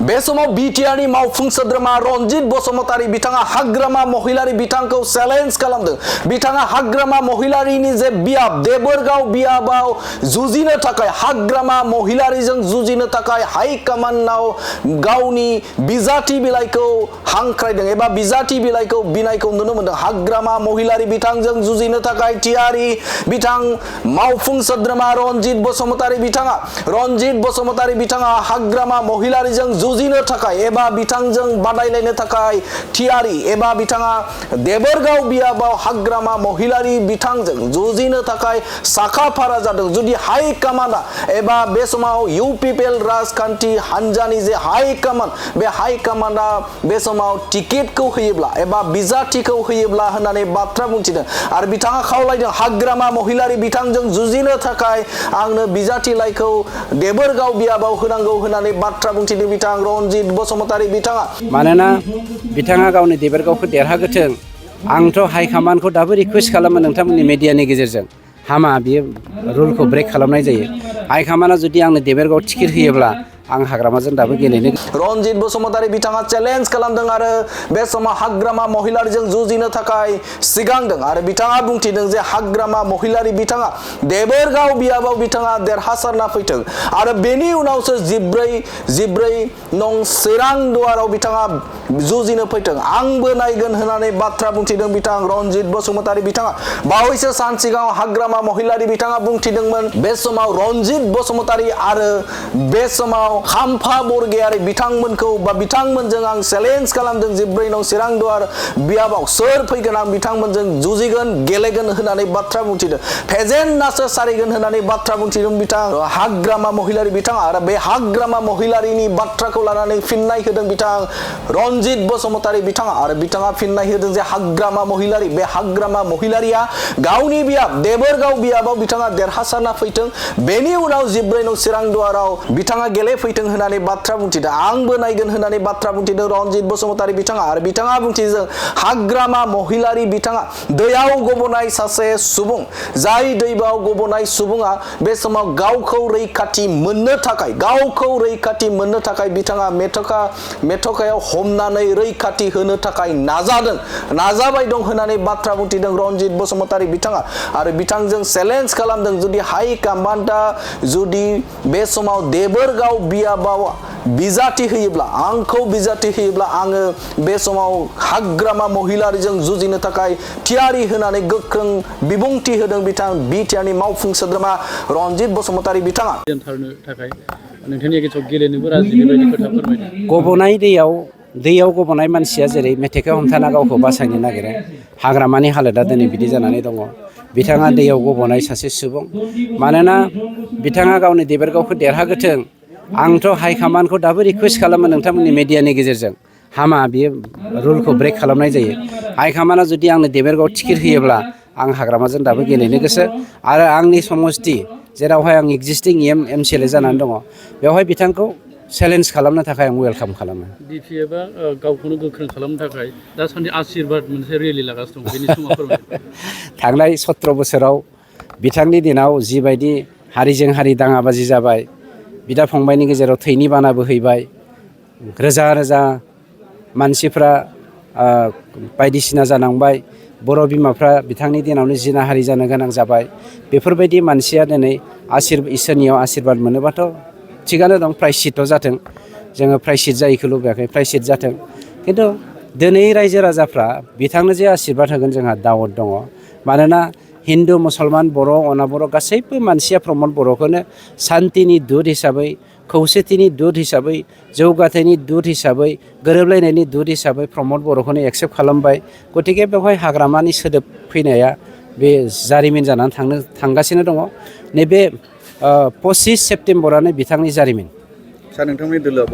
बे समाव बिटिआरनि मावफुं सोद्रोमा रनजित बसुमतारी बिथाङा हाग्रामा महिलारि बिथांखौ चेलेन्ज खालामदों। बिथाङा हाग्रामा महिलारिनि जे बियाब देबोरगाव बियाबाव जुजिनो थाखाय हाग्रामा महिलारिजों जुजिनो थाखाय हाइ कमान्डआव गावनि बिजाथि बिलाइखौ हांख्रायदों एबा बिजाथि बिलाइखौ बिनायखौ नुनो मोनदों। हाग्रामा महिलारि बिथांजों जुजिनो थाखाय थियारि बिथां मावफुं सोद्रोमा रनजित बसुमतारी बिथाङा हाग्रामा महिलारिजों जुजिनो थाखाय एबा बिथांजों बादायलायनो थाखाय थियारि एबा बिथाङा देबोरगाव बियाबाव हाग्रामा महिलारि बिथांजों जुजिनो थाखाय साखाफारा जादों। जुदि हाइ कमान्डा एबा बे समाव इउपिपिएल राजखान्थि हान्जानि जे हाइ कमान्ड बे हाइ कमान्डा बे समाव टिकेटखौ होयोब्ला एबा बिजाथिखौ होयोब्ला होननानै बाथ्रा बुंथिदों आरो बिथाङा खावलायदों हाग्रामा महिलारि बिथांजों जुजिनो थाखाय आंनो बिजाथि लाइखौ देबोरगाव बियाबाव होनांगौ होननानै बाथ्रा बुंथिदों बिथां रनजित बसुमतारी बिथाङा। मानोना बिथाङा गावनि देबोरगावखौ देरहागोथों आंथ' हाइकमान्डखौ दाबो रिकुवेस्ट खालामो नोंथांमोननि मिडियानि गेजेरजों हामा बियो रुलखौ ब्रेक खालामनाय जायो। हाइकमान्डआ जुदि आंनो देबोरगाव टिकेट होयोब्ला आं हाग्रामाजों दाबो गेलेनो। रनजित बसुमतारी बिथाङा चेलेन्ज खालामदों आरो बे समाव हाग्रामा महिलारिजों जुजिनो थाखाय सिगांदों आरो बिथाङा बुंथिदों जे हाग्रामा महिलारि बिथाङा देबोरगाव बियाबाव बिथाङा देरहासारना फैथों आरो बेनि उनावसो जिब्रै नं चिरां दुवाराव बिथाङा जुजिनो फैथों आंबो नायगोन होननानै बाथ्रा बुंथिदों बिथां रनजित बसुमतारी बिथाङा। बावैसो सान सिगां हाग्रामा महिलारि बिथाङा बुंथिदोंमोन बे समाव रनजित बसुमतारी आरो बे समाव खाम्फा बरगयारि बिथांमोनखौ बा बिथांमोनजों आं चेलेन्ज खालामदों जिब्रै नं चिरां दुवार बियाबाव सोर फैगोन आं बिथांमोनजों जुजिगोन गेलेगोन होननानै बाथ्रा बुंथिदों फेजेननासो सारिगोन होननानै बाथ्रा बुंथिदों बिथां हाग्रामा महिलारि बिथाङा आरो बे हाग्रामा महिलारिनि बाथ्राखौ लानानै फिननाय होदों बिथां रनजित बसुमतारी बिथाङा आरो बिथाङा फिननाय होदों जे हाग्रामा महिलारि बे हाग्रामा महिलारिया गावनि बियाब देबोरगाव बियाबाव बिथाङा देरहासारना फैथों बेनि उनाव जिब्रै नं चिरां दुवाराव बिथाङा गेलेफैथों होननानै बाथ्रा बुंथिदों आंबो नायगोन होननानै बाथ्रा बुंथिदों रनजित बसुमतारी बिथाङा आरो बिथाङा बुंथिदों हाग्रामा महिलारि बिथाङा दैयाव गबनाय सासे सुबुं जाय दैयाव गबनाय सुबुङा बे समाव गावखौ रैखाथि मोननो थाखाय बिथाङा मेथकायाव हमनानै रैखाथि होनो थाखाय नाजाबाय दं होननानै बाथ्रा बुंथिदों रनजित बसुमतारी बिथाङा आरो बिथांजों चेलेन्ज खालामदों जुदि हाइ कमान्डआ जुदि बे समाव देबोरगाव बियाबाव बिजाथि होयोब्ला आंखौ बिजाथि होयोब्ला आङो बे समाव हाग्रामा महिलारिजों जुजिनो थाखाय थियारि होनानै गोख्रों बिबुंथि होदों बिथां बिटिआरनि मावफुं सोद्रोमा रनजित बसुमतारी बिथाङा। गबनाय दैयाव गबनाय मानसिया जेरै मेथेखा हमथाना गावखौ बासायनो नागिरो हाग्रामानि हालोदा दिनै बिदि जानानै दङ। बिथाङा दैयाव गबनाय सासे सुबुं मानोना बिथाङा गावनि देबोरगावखौ देरहागोथों आंथ' हाइकमान्डखौ दाबो रिकुवेस्ट खालामो नोंथांमोननि मिडियानि गेजेरजों हामा बियो रुलखौ ब्रेक खालामनाय जायो। हाइकमान्डआ जुदि आंनो देबोरगाव टिकेट होयोब्ला आं हाग्रामाजों दाबो गेलेनो गोसो आरो आंनि समस्ति जेरावहाय आं एक्जिस्टिं एमसिएलए जानानै दङ बेवहाय बिथांखौ चेलेन्ज खालामनो थाखाय आं वेलकाम खालामो। बिटिएफआ गावखौनो गोख्रों खालामनो थाखाय दासान्दि आशीर्बाद मोनसे रेलि लागासिनो दं बेनि समाव फोरमायदों। थांनाय 17 बोसोराव बिथांनि दिनाव जिबायदि हारिजों हारि दाङाबाजि जाबाय बिदा फंबायनि गेजेराव थैनि बाना बोहैबाय रोजा रोजा मानसिफ्रा बायदिसिना जानांबाय बर' बिमाफ्रा बिथांनि दिनावनो जिनाहारि जानो गोनां जाबाय बेफोरबायदि मानसिया दिनै इसोरनियाव आशीर्बाद मोनोबाथ' थिगानो दं प्रायश्चित्त जाथों जोङो प्रायश्चित जायैखौ लुबैयाखै प्रायश्चित जाथों खिन्थु दिनै रायजो राजाफ्रा बिथांनो जे आशीर्बाद होगोन जोंहा दावत दङ मानोना हिन्दु मुसलमान बर' अनाबर गासैबो मानसिया प्रमद बर'खौनो सान्तिनि दुत हिसाबै खौसेथिनि दुत हिसाबै जौगाथायनि दुत हिसाबै गोरोबलायनायनि दुत हिसाबै प्रमद बर'खौनो एक्सेप्ट खालामबाय गतिके बेवहाय हाग्रामानि सोदोब फैनाया बे जारिमिन जानानै थांगासिनो दङ। नैबे 25 सेप्तेम्बरानो बिथांनि जारिमिन। सार नोंथांमोननि दोलोआव